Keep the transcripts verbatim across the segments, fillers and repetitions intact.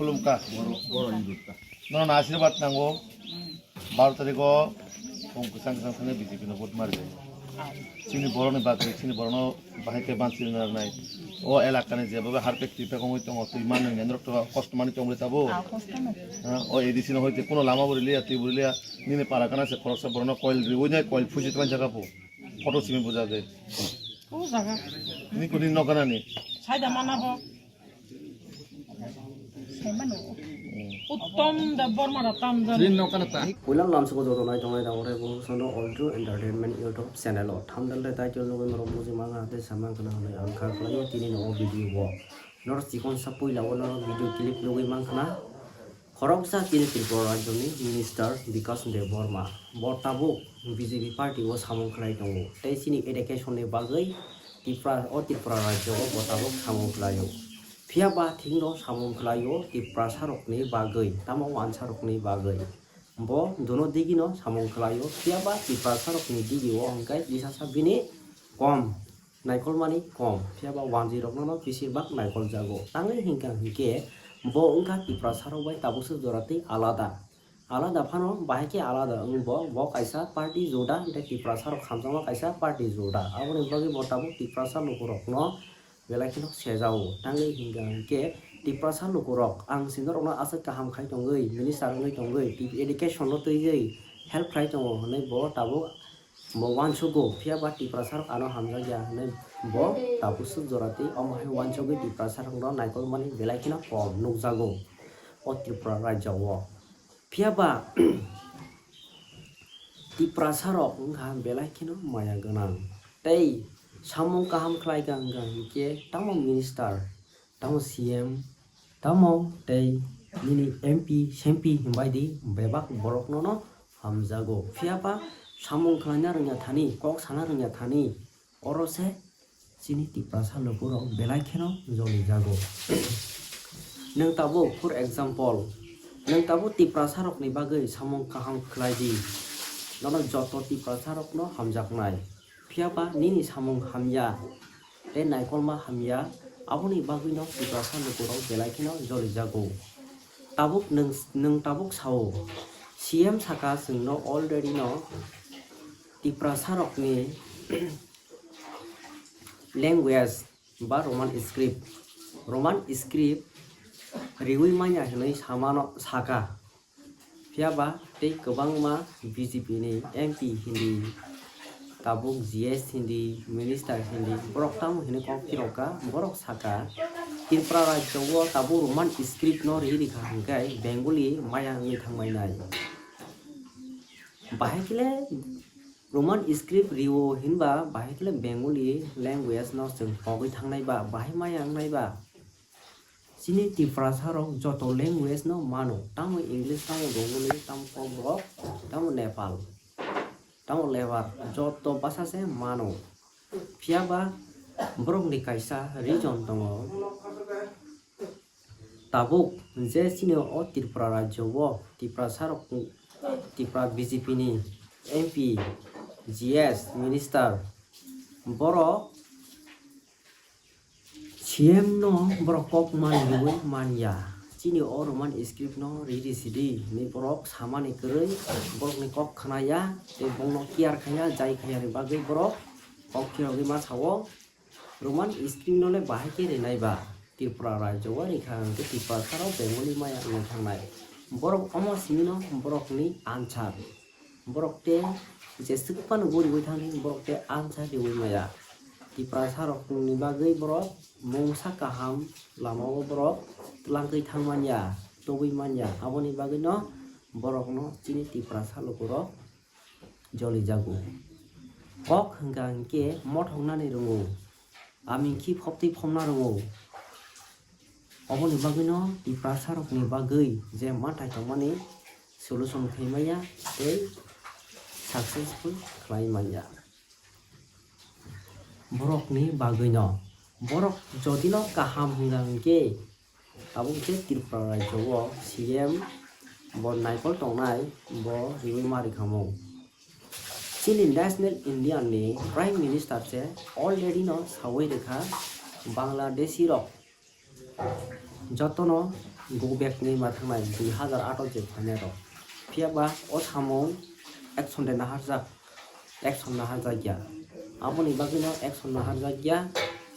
Khulumkha. Boro, boro ni jutta. Nono asirwad nango. Baro tarikh o tong kwchang kwchang thangwi B J P no vote mari. Chini borok ni bagwi, chini borok no bahai khe bansi rwna rwnai. O elaka ni jeba harpek twi pek wngwi tongo, twi man nang nang rok to kosto mani tongwi tabo. Ah, kosto no. Ha, o A D C no hoite kuno lama bo riliya, twi bo riliya, nini para kana se khoroksa borok no koil riwi nai, koil phusi twan jaga po. Photo simi bujagwi. O jaga. Ni kuni nokana ni. Saida mana bo. Saimano. Uttom Debbarma Ratam Jan. Puila lamsoko joto nai tongnai rok rebo sono All True Entertainment YouTube channel o thumbnail tei title nugwi norok buji mangkha tei samang khna hwnwi ang kha khlaio tini no o video o. Norok chikon sa puila o norok video clip nugwi mangkhna. Khoroksa chini Tripura rajyoni minister Bikash Debbarma bo tabuk B J P party o samung khlai tongo tei chini education ni bagwi Tripura o Tripura rajyo o bo tabuk samung khlaio. Phiya ba thikno samung khlaio Tiprasa rokni bagwi, tamo wansa rokni bagwi. Bo dono digino samung khlaio, phiya ba Tiprasa rokni digio hwnkhe kisasa bini kom naikolmani kom, phiya ba wanjwi rokno no kisir bak naikol jago. Tangwi hinkha hinkhe bo wngkha Tiprasa rok bai tabuksa jora tei alada. Alada phano bahai khe alada wng bo, bo kaisa party juda, tei Tiprasa rok hamjakma kaisa party juda. Aboni bagwi bo tabuk Tiprasa lukurokno belai kheno sejao. Tangwi hinkha hinkhe Tiprasa lukurok ang sinorokno aswk kaham khai tongwi, minister wngwi tongwi, education no twiwi help khlai tongo hwnwi bo tabuk bo uansugo, phiya ba Tiprasa rok ano hamjakya hwnwi bo tabuk swk jora twi omo hai uansugwi Tiprasa rokno naikolmani belai kheno kom nukjago o Tripura rajya o. Phiya ba Tiprasa rok wngkha belai kheno maya gwnang tei samung kaham khlai ka wngkha hinkhe tamo minister, tamo C M, tamo tei nini M P, S M P hinbai di bebak borok nono hamjago. Phiya ba samung khlaina rwngya thani, kok sana rwngya thani, oro se chini Tiprasa lukurok belai kheno joli jago. Nwng tabuk, for example, nwng tabuk Tiprasa rokni bagwi samung kaham khlai di, nono joto Tiprasa rokno hamjaknai. Phiya ba nini samung hamya tei naikolma hamya, aboni bagwino Tiprasa lukurok belai kheno joli jago. Tabuk nwng, nwng tabuk sao, C M saka chwngno already no Tiprasa rokni language ba Roman script, Roman script riwi manya hinwi samano saka. Phiya ba tei kwbangma B J P ni M P hindi, tabuk G S hindi, minister hindi, borok tamo hinwi kok phirokha, borok saka Tripura rajyo o tabuk Roman script no ri rikha hinkhe Bengali maya wngwi thangbainai. Bahai khe le Roman script rio hinba bahai khe le Bengali language no chwng pogwi thangnai ba, bahai maya wngnai ba. Chini Tiprasa rok joto language no mano, tamo English, tamo Bengali, tamo Kokborok, tamo Nepal, tamo Lebar, joto basa se mano. Phiya ba borok ni kaisa reason tongo. Tabuk je chini o Tripura rajyo o Tiprasa rok, Tripura B J P ni M P, G S, minister, borok C M no borok kok man riwi man ya. Chini o Roman script no ri ri sidi hinwi borok samani kwrwi, borok ni kok khna ya tei bongno care khaya, jai khaya ni bagwi borok kok phirogwi ma sao. Roman script no le bahai khe rinai ba? Tripura rajyo o rikha hwnkhe Tiprasa rok Bengali maya wngwi thangnai. Borok omo simi no borok ni answer. Borok te jeswk phano bo riwi thangdi, borok te answer riwi maya. Tiprasa rok ni bagwi borok mungsa kaham lama o borok twlangwi thang manya, tubui manya. Aboni bagwi no borok no chini Tiprasa lukurok joli jago. Kok hwnkha hinkhe mothok nani rwngo, aming khi phoptwi phomna rwngo. Oboni bagwino Tiprasa rokni bagwi je manthai tongmani solution khai manya tei successful khlai manya. Borokni bagwino borok jodino kaham hwnkha hinkhe, tabuk je Tripura rajyo o C M bo naikol tongnai, bo riwi ma rikha mung. Chini National India ni Prime Minister se already no sawi rikha, Bangladeshi rok jotono go back ni ma thangnai dui hazar aat o je phainai rok. Phiya ba o samung action de naharjak, action naharjak ya. Aboni bagwi no action naharjak ya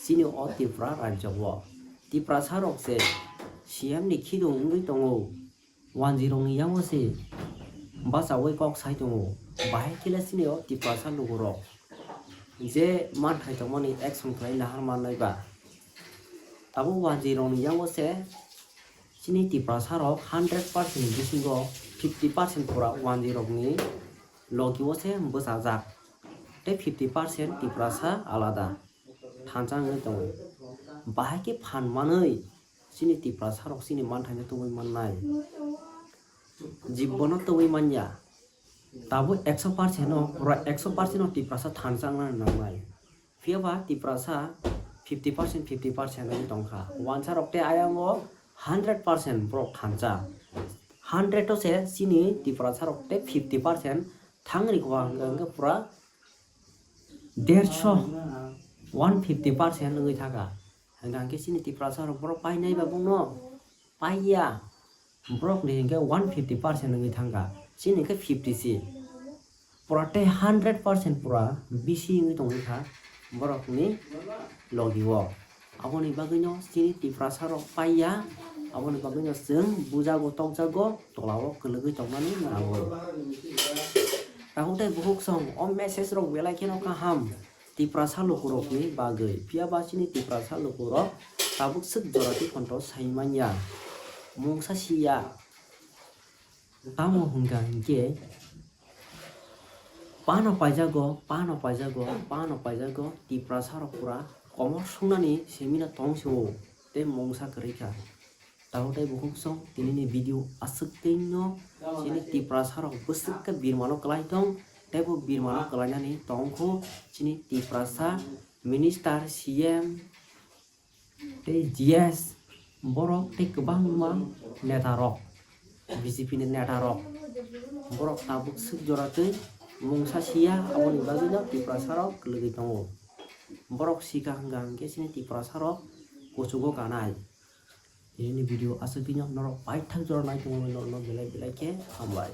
chini o Tripura rajyo o. Tiprasa rok je C M ni khidung wngwi tongo, wanjwi rok ni yango se bachaui kok sai tongo. Bahai khe le chini o Tiprasa lukurok je manthai tongmani action khlai nahar mannai ba. Abo wanjwi rok ni yango se chini Tiprasa rok hundred percent ni bisingo fifty percent pura wanjwi rok ni logi o se bwchajak, tei fifty percent Tiprasa alada thansa wngwi tongo. Bahai khe phan manwi chini Tiprasa rok chini manthaino tubui mannai, jibbono tubui manya. Tabuk ekso percent no, pura ekso percent no Tiprasa thansa wngna nangnai. Phiya ba Tiprasa fifty percent, fifty percent wngwi tongkha. Wansa rok tei ayang o hundred percent borok thansa. Hundred o se chini Tiprasa rok tei fifty percent thangri kha hwnkhe, hwnkhe pura derso, one fifty percent wngwi thaka. Hwnkhe chini Tiprasa rok borok painai ba bongno paiya. Borok ni hwnkhe one fifty percent wngwi thangkha, chini hwnkhe fifty si. Pura tei hundred percent pura bisi wngwi tongwi kha borok ni logi o. Aboni bagwi no chini Tiprasa rok paiya, aboni bagwi no chwng bujago tokjago, tola o kwlwgwi tongmani nango. Tabuk tei bukhuk song o message rok belai kheno kaham. Tiprasa lukurokni bagwi, phiya ba chini Tiprasa lukurok tabuk swk jora twi khonto sai manya, mungsa siya. Tamo hwnkha hinkhe pano paijago, pano paijago, pano paijago, Tiprasa rok pura komor sungnani semina tong se o, tei mungsa kwrwi kha. Tabuk tei bukhuk song tini ni video aswk tei no chini Tiprasa rok bwswk khe birmano kwlai tong, tei bo birmano kwlainani tong kho chini Tiprasa minister, C M tei G S, borok tei kwbangma neta rok, B J P ni neta rok, borok tabuk swk jora twi mungsa siya, aboni bagwi no Tiprasa rok kwlwgwi tongo. Borok sikha hwnkha hinkhe chini Tiprasa rok kuchugo kanai. Tini ni video aswk twi no norok paithak jora nai tongwi norok no belai belai khe hambai.